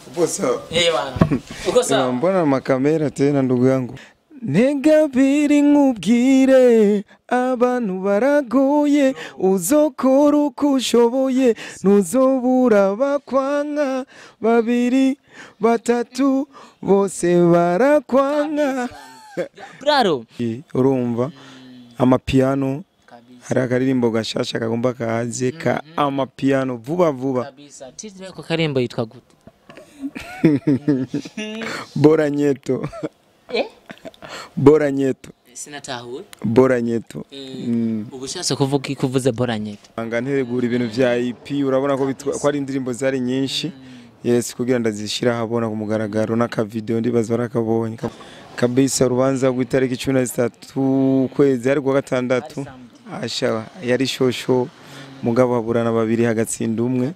Upo sawa? Eh bana. Uko sawa? Mbona makamera tena ndugu yangu? Negabiri nkubwire abantu baragoye, uzokora uko ushoboye ntuzobura bakwanka, babiri batatu bose barakwanka. Braro. Urumva amapiano hari akaririmbo gashasha kagomba kaze ka amapiano vuba vuba. Kabisa. Titre yako karimbo yitwa gute? Bora nyeto. Eh? Bora nyeto. Sinatahuye. Bora nyeto. Ubushatse kuvuga ikuvuze bora nyeto. Anga ntegura ibintu vya EP, urabona ko ko ari indirimbo zari nyinshi. Yes, kugira ndazishira habona ku mugaragaro n'aka video ndibaza barakabonye. Kabisa urubanza rw'itariki 13 kwezi ari kwa gatandatu. Asha yari shosho mugabo haburana babiri hagatsinda umwe.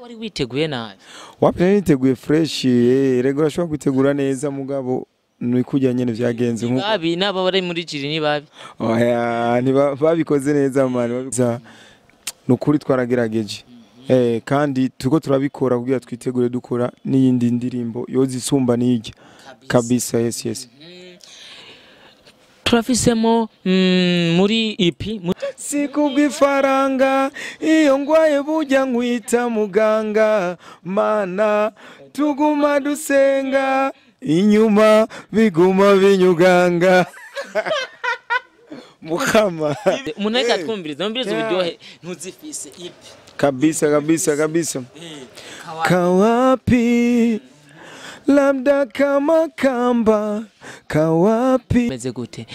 Wari witeguye nabi? Wapi, niteguye fresh, rego urashobora kwitegura neza mugabo nikujya nyene vyagenze nkuko babi nabo bari muri jiri ni babi. Oya, babikoze neza man, nukuri twaragerageje. Kandi tuko turabikora kugira twitegure dukora n'iyindi ndirimbo yozisumba n'ijya. Kabisa, yes yes. Turafisemo muri EP Sikubwifaranga iyo ngwaye bujya nkwita muganga, mana tuguma dusenga inyuma biguma binyuganga. Mukama umuntu ariko atwumviriza umviriza uburyohe ntuzifise EP. Kabisa kabisa kabisa. Kawapi labda kama kamba kawapi. Meze gute?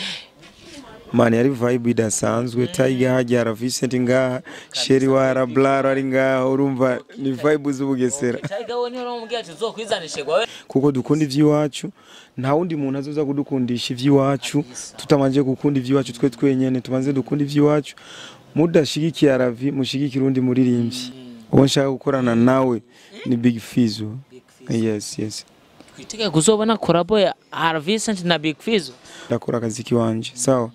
Man, yari vibe idasanzwe. Tiger hajya Vincent ngaha, Sheri wa Blaro ari ngaha, urumva ni vibe z'ubugesera. Tiger we niho umubwiye ati uzokwizanishegwa we. Kuko dukunda ivy'iwacu, nta wundi muntu azoza kudukundisha ivy'iwacu, tutamanje gukunda ivy'iwacu twe twenyene, tubanze dukunda ivy'iwacu. Mudashigikiye Aravi, mushigikira undi muririmbyi. Uwo nshaka gukorana nawe ni Big Fizzo. Yes yes. Twitege kuzobona collabo ya Vincent na Big Fizzo. Ndakora akazi kiwanje, sawa?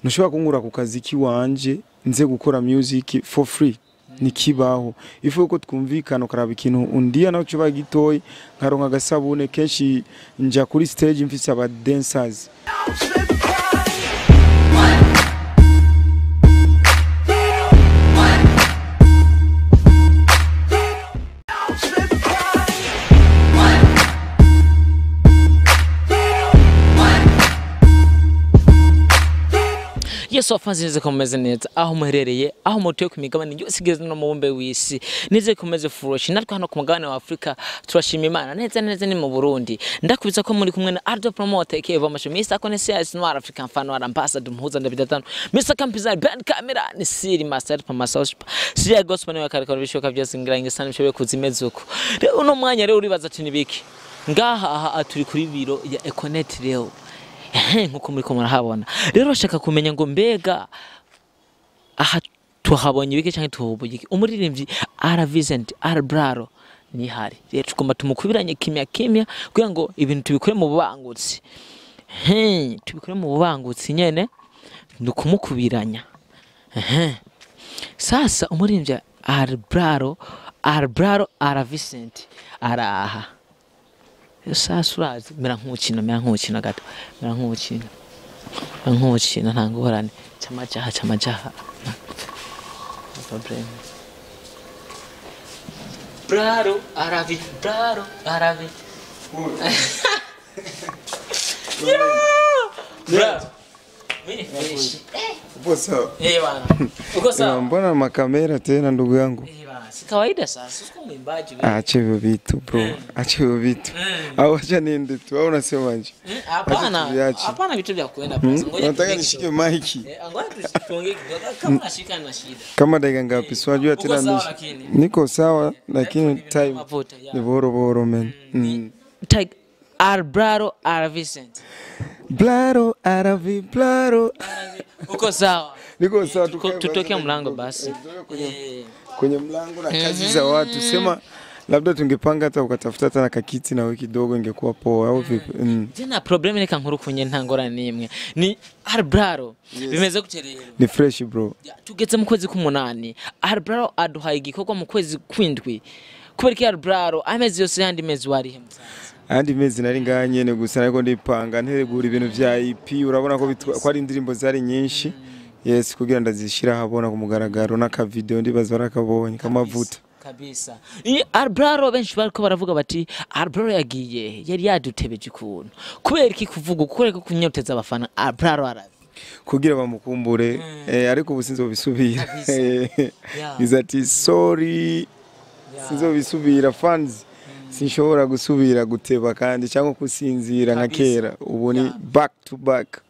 Ntushobora kunkura ku kazi kiwanje nze gukora music for free. Nikibaho. Ifu uko twumvikana ukaraba ikintu undiya naho cuba gitoyi nkaronka agasabune kenshi nja kuri stage mfise aba dancers. Yesu afanze neze komeze neza aho muherereye, aho mutuye ku migabane yose igeze no mu bumbe w'isi, neze komeze furoshi natwe hano ku mugabane wa Afrika turashima Imana neza neza ni mu Burundi. Ndakubitsa ko muri kumwe na Ardo Promoter Keva Masho Mr Konesias Noir African Fan Noir Ambassador Mhuza ndabidatano Mr Campizar Ben Camera ni Siri Master Pamasosh Siri Gospel ni wakariko bishoka byose ngira ngisana bishobe kuzimezuko. Rero uno mwanya rero uribaza ati nibiki ngaha aha turi kuri biro ya Econet rero nkuko muri ko murahabona. Rero bashaka kumenya ngo mbega aha tuhabonye ibiki canke tuhubuye iki, umuririmbyi R Vincent R Braro ni hari. Rero tugomba tumukubiranye kimya kimya kugira ngo ibintu tubikore mu bubangutsi. Tubikore mu bubangutsi nyene nukumukubiranya. Sasa umuririmbyi R Braro R Braro R Vincent araha. Sasa urazi mera nk'ukina gato, mera nk'ukina nta ngorane, chamajaha chamajaha. No problem. Braro Aravi, Braro Aravi. Braro. Upo sawa? Eh bana. Uko sawa? Mbona makamera tena ndugu yangu? Eh bana, si kawaida sasa. Uko mwimbaji wewe. Acha hivyo vitu bro. Acha hivyo vitu. Au acha niende tu. Au unasemaje? Hapana. Hapana vitu vya kuenda basi. Ngoja nataka nishike mic. Ngoja tuongee kidogo kama nashika na shida. Kama dakika ngapi? Si unajua tena mimi. Niko sawa lakini time ni boro boro man. Tag R Braro R Vincent. Blaro Aravi Blaro. Uko sawa? Niko sawa, tutoke mlango basi. Kwenye mlango na kazi za watu. Sema Labda tungepanga hata ukatafuta hata na kakiti nawe kidogo ingekuwa poa au vipi? Je na problem reka nkuru kunye nta ngorane n'imwe. Ni Albraro. Bimeze gute rero? Ni fresh bro. Tugeze mu kwezi k'umunani. Albraro aduhaye igikorwa mu kwezi kw'indwi. Kubera iki Albraro amezi yose yandi mezi warihe musaza? Andi mezi nari ngaha nyene gusa nariko ndipanga ntegura ibintu vya EP, urabona ko ko ari indirimbo zari nyinshi. Yes, kugira ndazishira ahabona ku mugaragaro n'aka video ndibaza barakabonye kamavuta. Kabisa. Ni Albraro benshi bariko baravuga bati Albraro yagiye yari yadutebeje ukuntu. Kubera iki kuvuga ukoreka kunyoteza abafana Albraro arabi? Kugira bamukumbure, ariko ubu sinzobisubira. Kabisa. Niza ati sorry, sinzobisubira fans. Sinshobora gusubira guteba kandi cyangwa kusinzira nka kera. Ubu ni back to back.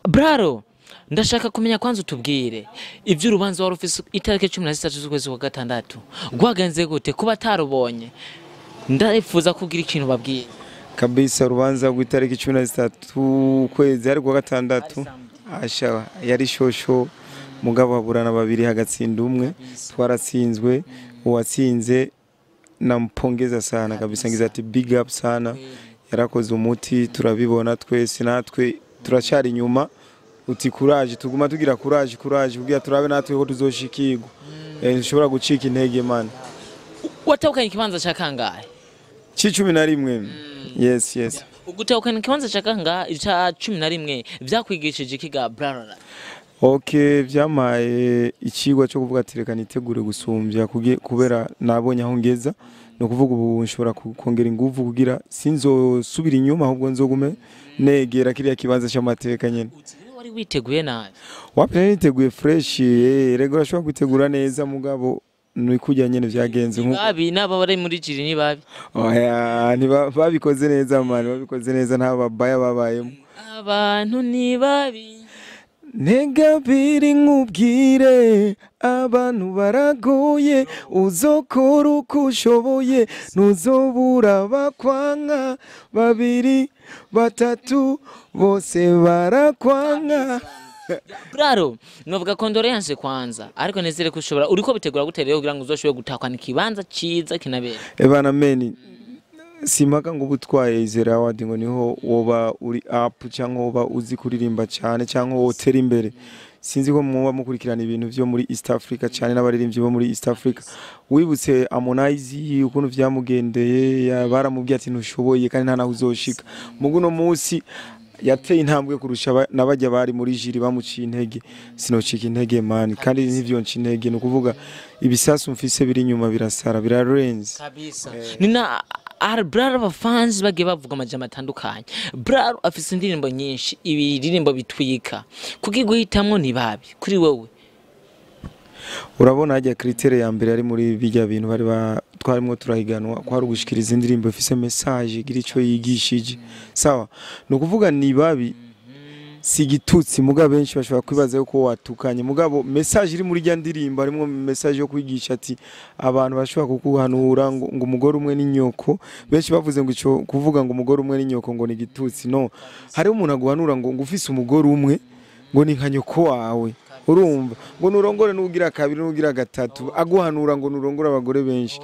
Braro, ndashaka kumenya kwanza utubwire ivy'urubanza wari ufise itariki 13 z'ukwezi kwa gatandatu rwagenze gute kuba atarubonye? Ndarifuza kugira ikintu babwiye. Kabisa, urubanza rw'itariki 13 ukwezi ari kuwa gatandatu, asha yari shosho, mugabo haburana babiri hagatsinda umwe, twaratsinzwe. Uwatsinze nampongeza sana kabisa, ngize ati big up sana, yarakoze umuti, turabibona twese, natwe turacyari inyuma. Uti courage, tuguma tugira courage courage kugira turabe natwe ko tuzoshikirwa. Nshobora gucika intege man. Watahukanye ikibanza ca kangahe? 11. Yes yes. Ugutahukana ikibanza ca kangahe ca 11 vyakwigishije iki ga Braro? Okay, vyamaye ikigwa cyo kuvuga ati reka nitegure gusumbya kubera nabonye aho ngeza. No kuvuga ubu nshobora kongera inguvu kugira sinzosubira inyuma, ahubwo nzogume negera kiriya kibanza cy'amateka nyene. Wari witeguye nabi? Wapi, niteguye fresh, rego urashobora kwitegura neza mugabo nikujya nyene vyagenze nkuko babi nabo bari muri jiri ni babi. Oya, babikoze neza man, babikoze neza, nta babaya babayemo. Abantu ni babi. Ntega nkubwire abantu baragoye, uzokora uko ushoboye ntuzobura bakwanka, babiri batatu bose barakwanka. Braro, novuga condoléance kwanza, ariko nezere ko ushobora uriko bitegura gute rero kugira ngo uzoshobore gutakwana ikibanza ciza kinabera? Ebana meni, simpaka ngo ubutwaye Izere Award ngo niho woba uri up cyangwa woba uzi kuririmba cyane cyangwa wotera imbere. Sinzi ko muba mukurikirana ibintu vyo muri East Africa cyane n'abaririmbyi bo muri East Africa. Wibutse Harmonize ukuntu vyamugendeye, baramubwiye ati ntushoboye kandi nta naho uzoshika. Mugu no munsi yateye intambwe kurusha nabajya bari muri jiri bamuciye intege. Sinocika intege man, kandi ntivyo nca intege, no kuvuga ibisasu mfise biri inyuma birasara birarenze kabisa. Nina Albraro abafans bagiye bavuga amajambo atandukanye. Braro afise indirimbo nyinshi, ibiririmbo bitwika. Kuki guhitamwo ni babi kuri wewe? Urabona hajya critere ya mbere ari muri bijya bintu bari twarimwo turahiganwa kwari ugushikiriza indirimbo ifise message igira ico yigishije. Sawa, no kuvuga ni babi si gitutsi, mugabo benshi bashobora kwibaza yuko watukanye, mugabo message iri muri rya ndirimbo harimo message yo kwigisha ati abantu bashobora kukuhanura ngo umugore umwe ni nyoko. Benshi bavuze ngo ico kuvuga ngo umugore umwe ni nyoko ngo ni gitutsi. No, hari umuntu aguhanura ngo ufise umugore umwe ngo ni nka nyoko wawe, urumva ngo nurongore nugira kabiri nugira gatatu, aguhanura ngo nurongore abagore benshi,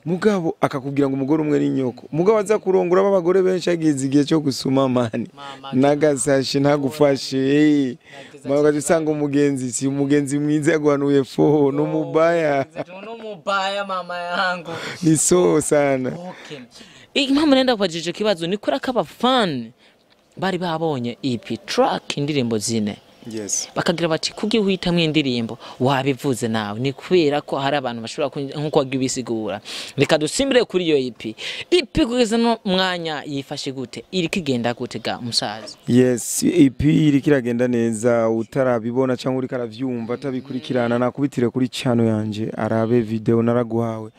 mugabo akakubwira ngo umugore umwe ni nyoko, mugabo aza kurongora abagore benshi agize igihe cyo gusuma mani nagasashi ntagufashe, mugabo usanga umugenzi si umugenzi mwiza yaguhanuye fo no mubaya no mubaya mama yangu ni so sana. Okay, impamvu nenda kwajije kibazo ni kuri akaba fan bari babonye EP track indirimbo zine. Yes. Bakagira bati kuki uhitamwe indirimbo wabivuze nawe ni kubera ko hari abantu bashobora nkuko wagibisigura. Reka dusimbire kuri iyo EP. EP kugeza no mwanya yifashe gute? Iri kigenda gute ga musaza? Yes, EP iri kiragenda neza, utarabibona cyangwa uri karavyumva atabikurikirana nakubitire kuri channel yanje arabe video naraguhawe.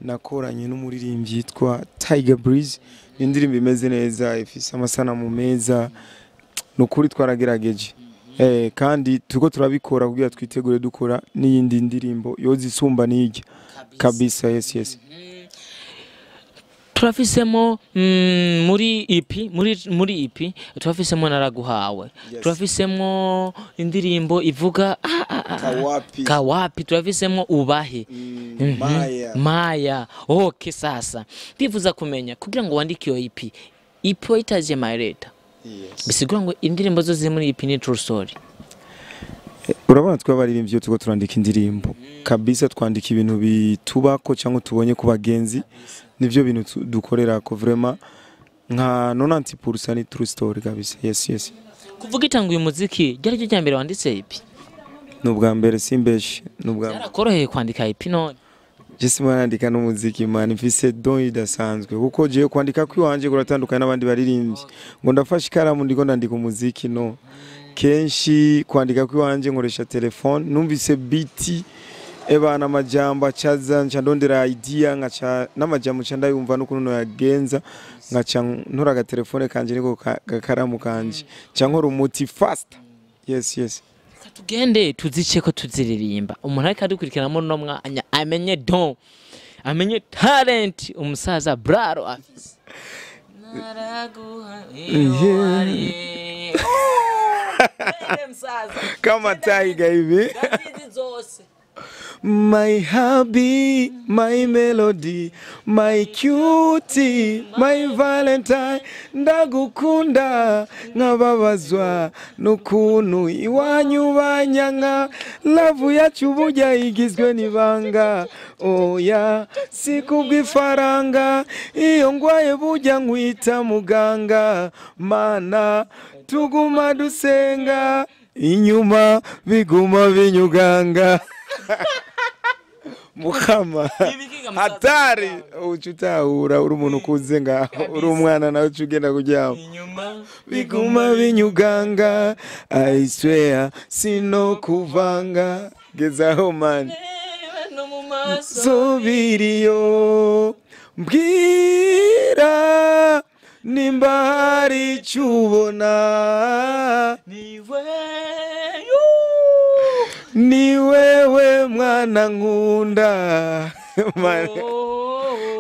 Nakoranye n'umuririmbyi yitwa Tiger Breeze, indirimbo imeze neza ifise amasanamu meza, nukuri twaragerageje. Kandi tuko turabikora kugira twitegure dukora n'iyindi ndirimbo yozisumba n'ijya kabisa. Yes yes. Turafisemo muri EP, muri EP turafisemo Naraguhawe. Yes. Turafisemo indirimbo ivuga Kawapi. Kawapi, turafisemo Ubahe. Maya. Maya. Okay, sasa ndifuza kumenya kugira ngo wandike iyo EP, EP wayitaje My Letter. Yes. Bisigura ngo indirimbo zose ziri muri EP ni true story. Urabona twabaririmbyi iyo turiko turandika indirimbo kabisa twandika ibintu bitubako cyangwa tubonye ku bagenzi, nivyo bintu dukorera ko vraiment nka 90% ni true story kabisa. Yes. Kuvuga itanguye umuziki, ryari ryo rya mbere wanditse EP? Ni ubwa mbere, simbeshe, ni ubwa mbere. Byarakoroheye kwandika EP none? Je simba nandika n'umuziki man, mfise don idasanzwe kuko jewe kwandika kwiwanje kuratandukanye n'abandi baririmbyi ngo ndafashe ikaramu ndiko ndandika umuziki. No kenshi kwandika kwiwanje nkoresha telefone, numvise beat ebana amajambo acaza nca ndondera idea, nkaca n'amajambo nca ndayumva n'ukuntu noyagenza, nkaca ntora agatelefone kanje niko gakaramu kanje nca nkora umuti fast. Yes. Reka tugende tuzice ko tuziririmba, umuntu ariko adukurikirana no mwanya amenye don, amenye talent umusaza Braro afise. Naraguha iyo wari. Oh, msaza. Kama tiger hivi. Ndazizi zose. My hubby, my melody, my cutie, my valentine, ndagukunda nkababazwa n'ukuntu iwanyu banyanka, love yacu burya igizwe n'ibanga, oya si kubw'ifaranga, iyo ngwaye burya nkwita muganga, mana tuguma dusenga, inyuma biguma binyuganga. Mukama hatari, uca utahura uri umuntu ukuze ngaho, uri umwana nawe uca ugenda kuryama inyuma biguma binyuganga, I swear sino kuvanga, gezaho man no mu maso zobiriyo, mbwira nimba hari icyo ubona. Niwe. Ni wewe mwana nkunda. Man,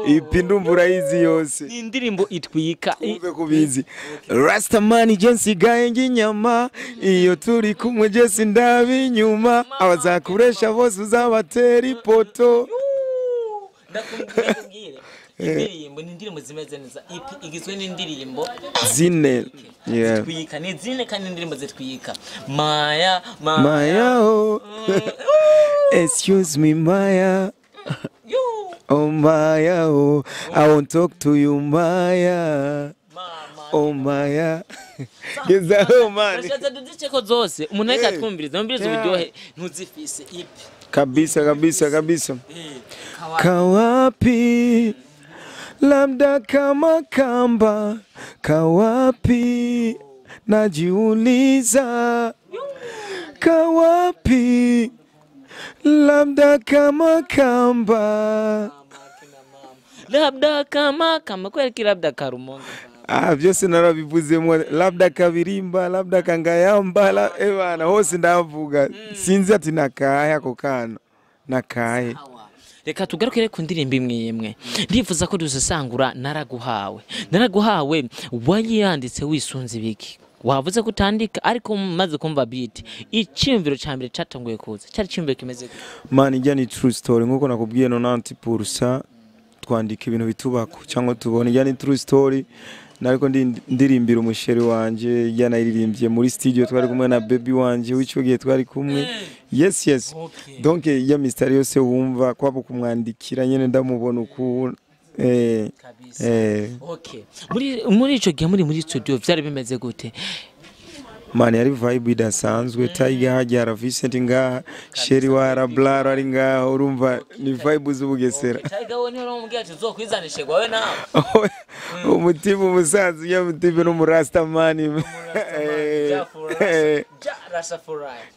ipi ndumva urayizi yose. Ni indirimbo itwika. Umve kubizi Rastaman, je nsigaye nginyama, iyo turi kumwe je sindaba inyuma, abazakuresha bose uzabatera ipoto. Ndakubwire, indirimbo ni indirimbo zimeze neza. EP igizwe n'indirimbo 4, yeah. Zitwika, ni 4 kandi indirimbo zitwika. Maya, Maya. Maya, oh. Excuse me Maya. Yu. Oh Maya, oh, I won't talk to you Maya. Mama. Oh Maya, gezaho man. Ndashatse duzice ko zose, umuntu ariko atwumviriza yumviriza uburyohe ntuzifise EP. Kabisa kabisa kabisa. Kawa. Kawapi, labda kama kamba, kawapi, najiuliza, kawapi, labda kama kamba. Labda kama kweli ki labda karumonge. Ah, byose narabivuzemo, labda kabirimba, labda kangayamba la, ebana hose ndavuga, sinzi ati nakahe ako kana nakahe. Sawa. Reka tugarukire ku ndirimbo imwe imwe. Ndifuza ko dusesangura Naraguhawe. Naraguhawe wayanditse wisunze ibiki? Wavuze ko utandika, ariko maze kumva beat, icyumviro ca mbere catanguye kuza cyari icyumviro kimeze gute? Man, ijya ni true story nkuko nakubwiye, 90% twandika ibintu bitubako cyangwa tubona. Ijya ni true story, nariko ndirimbira umusheri wanje, ijya naririmbye muri studio, twari kumwe na baby wanje w'ico gihe twari kumwe. Yes. Donc ijya mistari yose wumva kwabo kumwandikira nyene ndamubona uku. Kabisa. Okay, muri ico gihe muri studio vyari bimeze gute? Man, yari vibe idasanzwe. Tiger hajya ara Vincent ngaha, Sheri wa Rablaro ari ngaha, urumva ni vibe z'ubugesera. Tiger we niwe uramubwira ati uzokwizanishe gwawe nawe? Umutima umusaza ujya mutima n'umurastamani.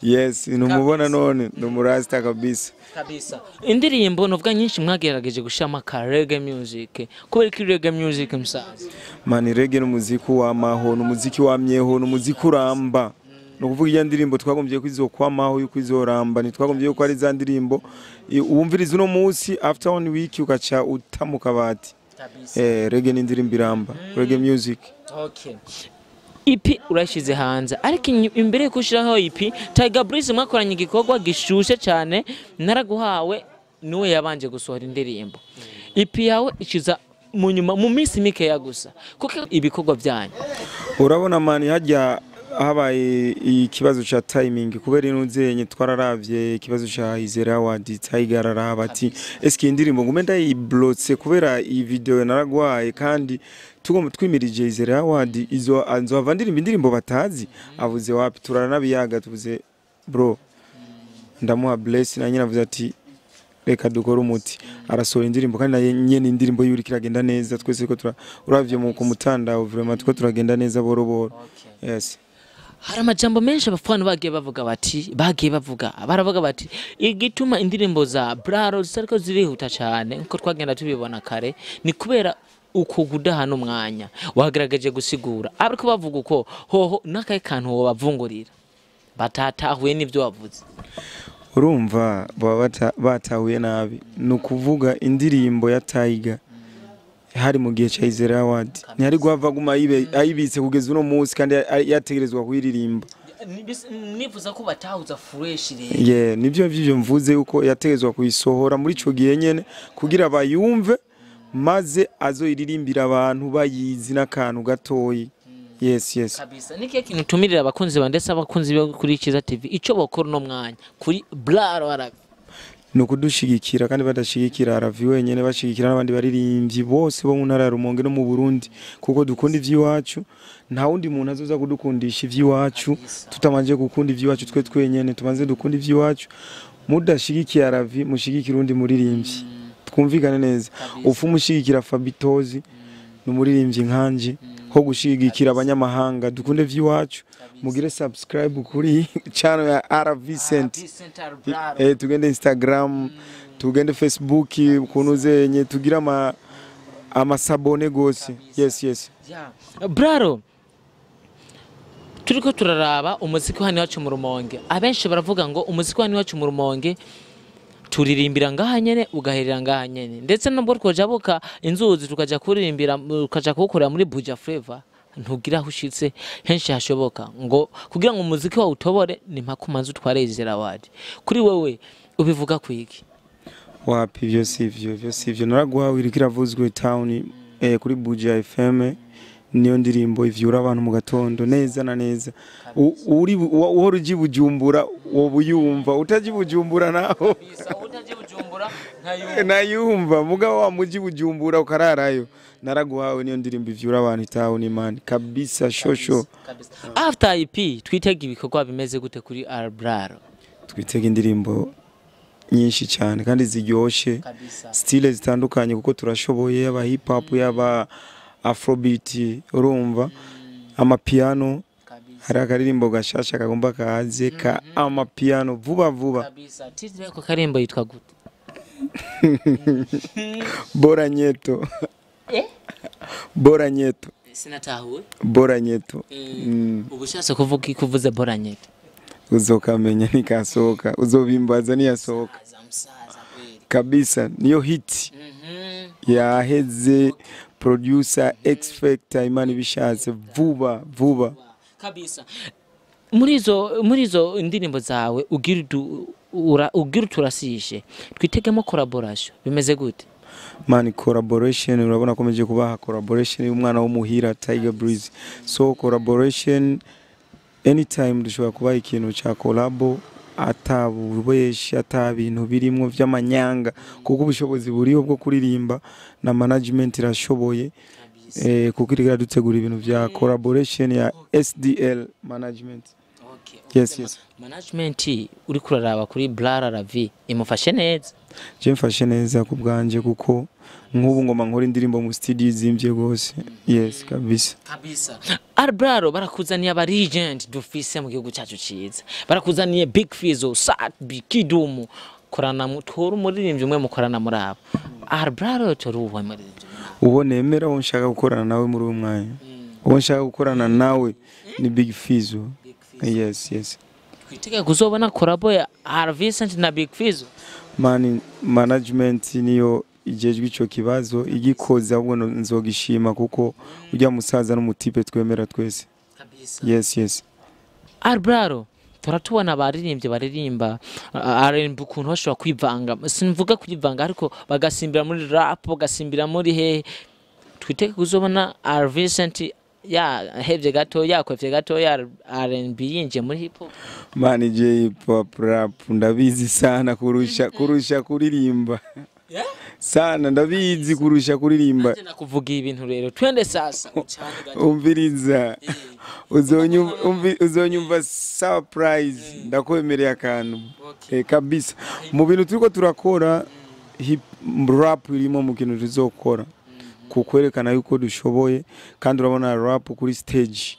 Yes, numubona none ni umurasta kabisa. Kabisa. Indirimbo novuga nyinshi mwagerageje gushiramo ka reggae music, kubera ko reggae music musaza? Man, reggae ni umuziki w'amaho, ni umuziki wamyeho, ni umuziki uramba. Ni ukuvuga iyo ndirimbo twagombye ko izokwamaho, yuko izoramba, ntitwagombye yuko ari za ndirimbo wumviriza uno munsi, after one week ugaca uta mu kabati. Reggae ni indirimbo iramba, reggae music. Okay. EP urashize hanze, ariko imbere yo gushiraho EP, Tiger Breeze mwakoranye igikorwa gishushe cyane, Naraguhawe, niwe yabanje gusohora indirimbo. EP yawe ikiza mu nyuma, mu minsi mikeya gusa, kuko ibikorwa byanyu. Urabona man, hajya habaye ikibazo ca timing kubera inuzenye twararavye ikibazo ca Izera Award. Tiger araraba ati: "Eske indirimbo ngume ndayiblotse kubera iyi video naragwaye, kandi tugomba twimirije Izera Award, izo nzohava ndirimba indirimbo batazi?" Avuze wapi, turaranabiyaga, tuvuze bro, ndamuha bless na nyine, avuze ati: "Reka dukore umuti." Arasohora indirimbo, kandi naye nyene indirimbo yiwe iriko iragenda neza. Twese ko uravye mu ku mutandao, vraiment two turagenda neza boro boro, yes. Hari amajambo menshi abafana bagiye bavuga bati, bagiye bavuga, baravuga bati igituma indirimbo za Braro zitariko zirihuta cyane nkuko twagenda tubibona kare ni kubera uko kudahana umwanya. Wagaragaje gusigura, ariko bavuga uko hoho n'akahe kantu wobavungurira batatahuye n'ibyo wavuze? Urumva baba batahuye nabi. Ni ukuvuga indirimbo ya Tiger hari mu gihe ca Izera Award, ntihari guhava aguma ayibitse kugeza uno munsi kandi yategerezwa kuyiririmba. Nifuza ko batahuza fresh rero. Yeah, nivyo vyivyo mvuze yuko yategerezwa kuyisohora muri ico gihe nyene kugira bayumve, maze azoyiririmbira abantu bayizi n'akantu gatoyi. Yes. Kabisa. Ni kihe kintu utumirira abakunzi ba ndetse abakunzi bo kuri Kiza TV, ico bokora uno mwanya kuri Braro Arabi? Ni ukudushigikira, kandi badashigikira Aravi wenyene, bashigikira n'abandi baririmbyi bose bo mu ntara ya Rumonge no mu Burundi, kuko dukunda ivy'iwacu. Nta wundi muntu azoza kudukundisha ivy'iwacu tutamanje gukunda ivy'iwacu. Twe twenyene tubanze dukunda ivy'iwacu. Mudashigikiye Aravi, mushigikira undi muririmbyi, twumvikane neza. Ufu mushigikira Fabitozi, ni umuririmbyi nkanje, ho gushigikira abanyamahanga. Dukunde ivy'iwacu, mugire subscribe kuri channel ya RV Cent. Tugende Instagram, tugende Facebook, ukuntu zenye tugira ama amasabone gose. Yes. Braro, turiko turaraba umuziki hano iwacu mu Rumonge, abenshi baravuga ngo umuziki hano iwacu mu Rumonge turirimbira ngaha nyene ugaherera ngaha nyene, ndetse nubwo twojabuka inzuzi tukaja kuririmbira, tukaja kuwukorera muri Buja Flavor, ntugira aho ushitse henshi hashoboka. Ngo kugira ngo umuziki wawe utobore ni mpaka umanze utware Izera Award. Kuri wewe ubivuga kwiki? Wapi, ivyo sivyo, ivyo sivyo. Naraguhawe iriko iravuzwe town, kuri Buja FM, niyo ndirimbo ivyura abantu mu gatondo neza na neza. Uri uhora uji Bujumbura woba uyumva, utaji Bujumbura naho nayumva. Mugabo wa muji Bujumbura ukararayo, Naraguhawe niyo ndirimbo ivyura abantu town man, kabisa shosho. After EP twitega ibikorwa bimeze gute kuri Albraro? Twitega indirimbo nyinshi cyane kandi ziryoshe, style zitandukanye, kuko turashoboye, yaba hip hop, yaba afrobeat, urumva amapiano. Hari akaririmbo gashasha kagomba kaze ka amapiano vuba vuba. Kabisa. Titre yako karimbo yitwa gute? Bora nyeto. Eh? Bora nyeto. Sinatahuye. Bora nyeto. Ubu ushatse kuvuga iki kuvuze bora nyeto? Uzokamenya nikasohoka, uzobimbaza niyasohoka. Musaza kweli. Kabisa, niyo hit yaheze, producer X Factor, Imana ibishatse vuba vuba. Kabisa. Muri izo indirimbo zawe ugira ugira uturasishe, twitegemo collaboration bimeze gute? Man, collaboration, urabona komeje kubaha collaboration y'umwana w'umuhira Tiger Breeze. So collaboration anytime dushobora kubaha ikintu ca collabo, atabubeshi, ata bintu birimwo vy'amanyanga, kuko ubushobozi buriho bwo kuririmba na management irashoboye, kuko iriko iradutegura ibintu vya collaboration ya SDL management. Yes. Management uri kuraraba kuri Brara Ravi imufashe neza? Je mfashe neza ku bwanje, kuko nk'ubu ngoma nkora indirimbo mu studio izimvye gose. Yes, kabisa. Kabisa. Albraro, barakuzaniye aba legend dufise mu gihugu cyacu ciza, barakuzaniye Big Fizzo, Sat-B, Kidumu. Korana tora umuririmbyi umwe mukorana muri abo. Albraro, tora uwo muririmbyi. Uwo nemera, uwo nshaka gukorana nawe muri uwo mwanya, uwo nshaka gukorana nawe ni Big Fizzo. Yes. Twitege kuzobona collabo ya R Vincent na Big Fizzo? Man, management niyo. ijejwe ico kibazo igikoze, ahubwo nzogishima kuko ujya musaza n'umutipe twemera twese. Yes. Albraro, turatubona abaririmbyi baririmba R&B ukuntu bashobora kwivanga, simvuga kwivanga, ariko bagasimbira muri rap, bagasimbira muri hehe. Twiteke kuzobona Vincent yahevye gato, yakwevye gato ya R&B, yinjiye muri hip hop? Man, je hip hop, rap ndabizi sana kurusha kuririmba sana, ndabizi kurusha kuririmba. Nanje nakuvuga ibintu rero, twende sasa ucane gato. Umviriza, uzonyumva surprise, ndakwemereye akantu. Kabisa mu bintu turiko turakora, hip rap irimo mu kintu tuzokora kukwerekana yuko dushoboye. Kandi urabona rap kuri stage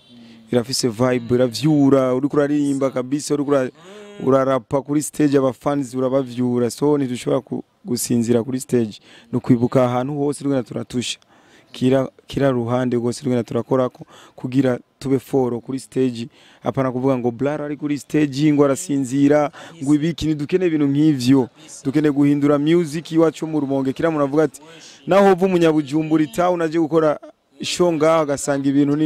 irafise vibe, iravyura. Uriko uraririmba kabisa, uriko urarapa kuri stage, abafans urabavyura. So ntidushobora gusinzira kuri stage, no kwibuka ahantu hose tugenda turatusha kila ruhande rwose tugenda turakorako kugira tube fort kuri stage. Apana kuvuga ngo Blaro ari kuri stage ngo arasinzira, ngo ibiki. Ntidukeneye ibintu nk'ivyo, dukeneye guhindura music iwacu mu Rumonge. Kila muntu avuga ati naho uva umunyabujumbura town aje gukora show ngaho, agasanga ibintu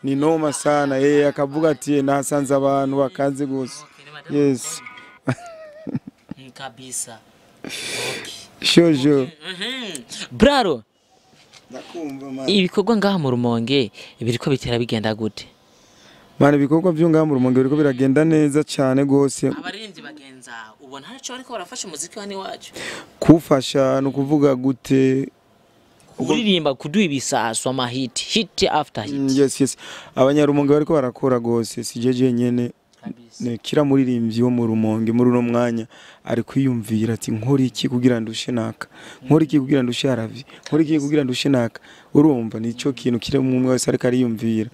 ni noma sana, akavuga ati nahasanze abantu bakaze gose. Yes. Kabisa. Shojo. Braro. Ndakumva, man. Ibikorwa ngaha mu Rumonge biriko bitera bigenda gute? Man, ibikorwa vyo ngaha mu Rumonge biriko biragenda neza cyane gose. Abaririmbyi bagenza ubona hari ico bariko barafasha umuziki wa iwacu? Kufasha ni ukuvuga gute? Kuririmba, kuduha ibisasu, amahiti, hit after hit. Yes, abanyarumonge bariko barakora gose, si jeje nyene. Kabisa. Ne kira muririmbyi wo mu Rumonge muri uno mwanya ari kwiyumvira ati nkora iki kugira ndushe naka, nkora iki kugira ndushe Haravi, nkora iki kugira ndushe naka. Urumva nico kintu kiri mu umwe wese ariko ariyumvira.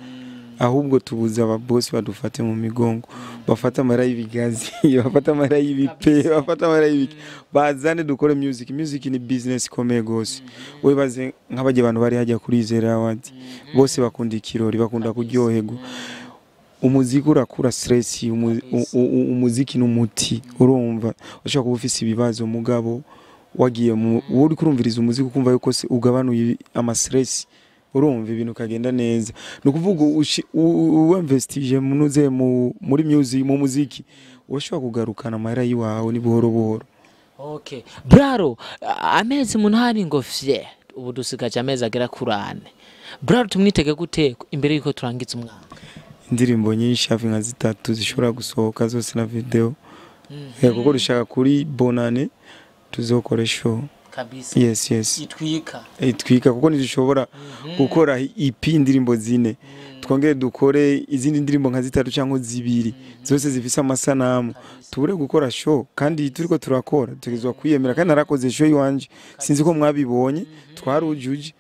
Ahubwo tubuze ababosi badufate mu migongo, bafate amahera y'ibigazi, bafate amahera y'ibipe, bafate amahera y'ibiki, bazane dukore music. Music ni business ikomeye gose. Webaze nk'abajya abantu bari hajya kuri Izere Award, bose bakunda ikirori, bakunda kuryoherwa. Umuziki urakura stress, umuziki ni umuti. Urumva ushobora kuba ufise ibibazo, mugabo wagiye mu wowe uriko urumviriza umuziki ukumva yuko se ugabanuye ama stress, urumva ibintu ukagenda neza. Ni ukuvuga uwinvestije munuze muri music, mu muziki urashobora kugarukana amahera yiwawe ni buhoro buhoro. Okay. Braro, amezi 8 ngo fye. Ubu dusigaje amezi agera kuri 4. Braro tumwitege gute imbere yuko turangiza umwaka? Indirimbo nyinshi hafi nka 3 zishobora gusohoka zose na video. Kuko dushaka kuri bonane tuzokora show. Kabisa. Yes. Itwika. Itwika, kuko ntidushobora gukora EP indirimbo 4, twongere dukore izindi ndirimbo nka 3 cyangwa 2 zose zifise amasanamu, tubure gukora show. Kandi turiko turakora, tugezwa kwiyemera. Kandi narakoze show iwanje, sinzi ko mwabibonye, twarujuje.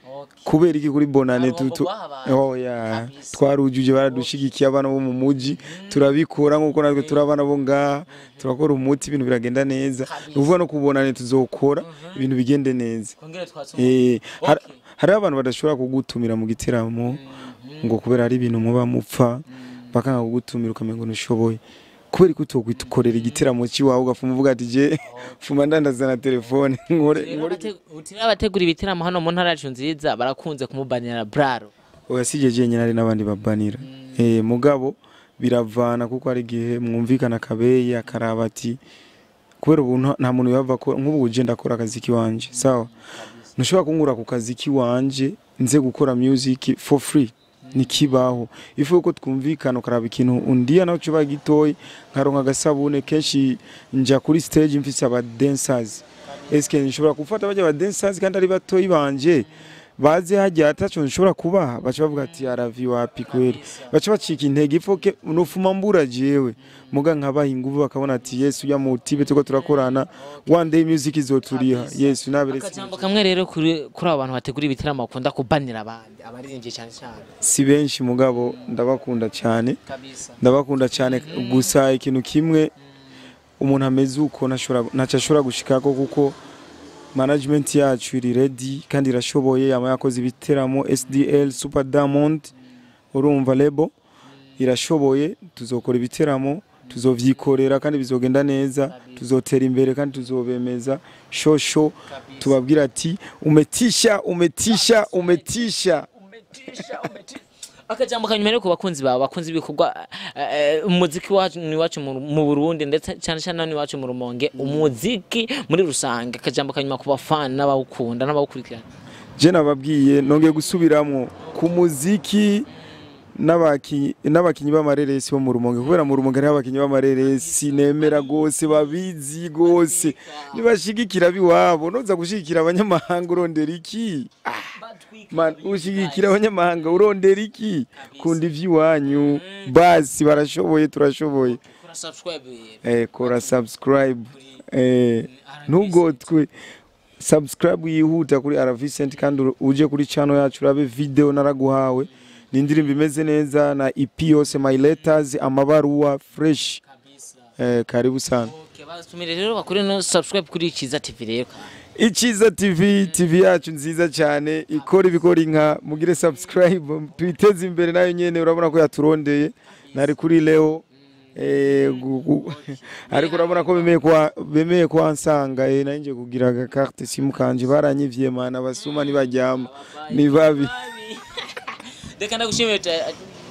Kubera iki kuri bonane tutu oh yeah, twarujuje, baradushigikiye abana bo mu muji, turabikora nkuko natwe turabana bo ngaha, turakora umuti, ibintu biragenda neza. Nuvuga no kubonane tuzokora ibintu bigende neza. Hari abantu badashobora kugutumira mu giteramo ngo kubera ari ibintu muba mupfa, bakanga kugutumira ukamengo ntushoboye. Kubera ko utokwikorera igiteramo ciwawe ugafuma uvuga ati je fuma ndandaza na telefone nkore. Abategura ibiteramo hano mu ntara yacu nziza barakunze kumubanira Braro. Oya, si jeje nyine, hari n'abandi babanira. Mugabo biravana kuko hari igihe mwumvikana akabeye akaraba ati kubera ubu nta muntu yava ko nk'ubu uje ndakora akazi kiwanje, sawa, ntushobora kunkura ku kazi kiwanje nze gukora music for free, nikibaho. Ifu yuko twumvikana ukaraba ikintu undiya naco cuba gitoyi, nkaronka agasabune. Kenshi nja kuri stage mfise aba dancers, eske nshobora gufata bajya aba dancers kandi ari batoyi banje baze hajya ataco nshobora kubaha? Baca bavuga ati aravi wapi kweli, baca bacika intege. Ifoke nufuma mbura jewe muga nkabaha inguvu, bakabona ati Yesu ya mutibe tuko turakorana, one day music izoturiha. Yesu naberetse. Akajambo kamwe rero kuri abo bantu bategura ibiteramo bakunda kubanira abandi abaririmbyi cyane cyane. Si benshi, mugabo ndabakunda cyane. Kabisa. Ndabakunda cyane. Gusa ikintu kimwe, umuntu ameze uko ntacyo ashobora gushikako, kuko management yacu iri ready kandi irashoboye, yama yakoze ibiteramo, SDL, Super Diamond, urumva label irashoboye, tuzokora ibiteramo. Tuzovyikorera kandi bizogenda neza, tuzotera imbere kandi tuzobemeza shosho. Tubabwira ati umetisha, umetisha, umetisha. Akajambo kanyuma rero ku bakunzi bawe, bakunzi b'ibikorwa, umuziki wacu ni iwacu mu Burundi, ndetse cyane cyane hano iwacu mu Rumonge, umuziki muri rusange. Akajambo kanyuma ku bafana n'abawukunda n'abawukurikirana. Je nababwiye, nongeye gusubiramwo ku muziki n'abakinyi b'amareresi bo mu Rumonge, kubera mu Rumonge hariho abakinyi b'amareresi nemera gose, babizi gose, nibashigikira biwabo. Noza gushigikira abanyamahanga urondera iki? Man, ushigikira abanyamahanga urondera iki? Kunda ivy'iwanyu basi, barashoboye, turashoboye. Kora subscribe. Kora subscribe, ntugotwe subscribe yihuta kuri Aravicent, kandi uje kuri channel yacu urabe video naraguhawe, ni indirimbo imeze neza na EP yose, My Letters, amabaruwa fresh. Kabisa. Karibu sana. Okay, batumire rero bakore no subscribe kuri Ikiza TV rero. Ikiza TV, TV yacu nziza cyane ikora ibikora inka. Mugire subscribe twiteze imbere. Nayo nyene urabona ko yaturondeye, nari kuri Leo, ariko urabona ko bemeye kwa nsanga, nanje kugira aga carte SIM kanje baranyivye mana, basuma nibajyama ni babi. Reka ndagushimire.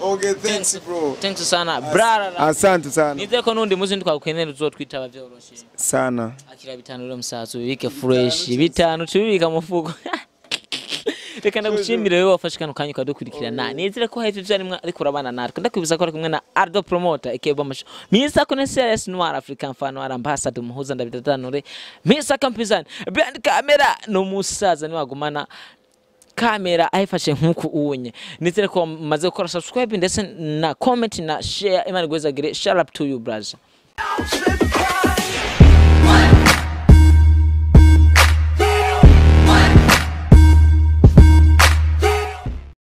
Okay, thanks bro. Thanks sana brother. Asante sana. Nizeye ko nundi muzi twakwenera uzotwitaba vyoroshe. Sana. Akira 5 rero musaza, ubibike fresh, 5 tubibika mufuko. Reka ndagushimire wewe wafashe kano kanya ukadukurikirana. Nizere ko hari ivyo vyarimwe ariko urabana natwe. Ndakwibuza ko ari kumwe na Ardo Promoter aka Masho Misa Connaisseur Noir African Fan Noir Ambassador Muhuza ndabidadanure Misa Kampizani behind camera, no musaza niwagumana kamera ayifashe nkuku unye. Nizere ko maze gukora subscribe ndetse na comment na share. Imana igwezagire. Shout up to you, brother. Slip.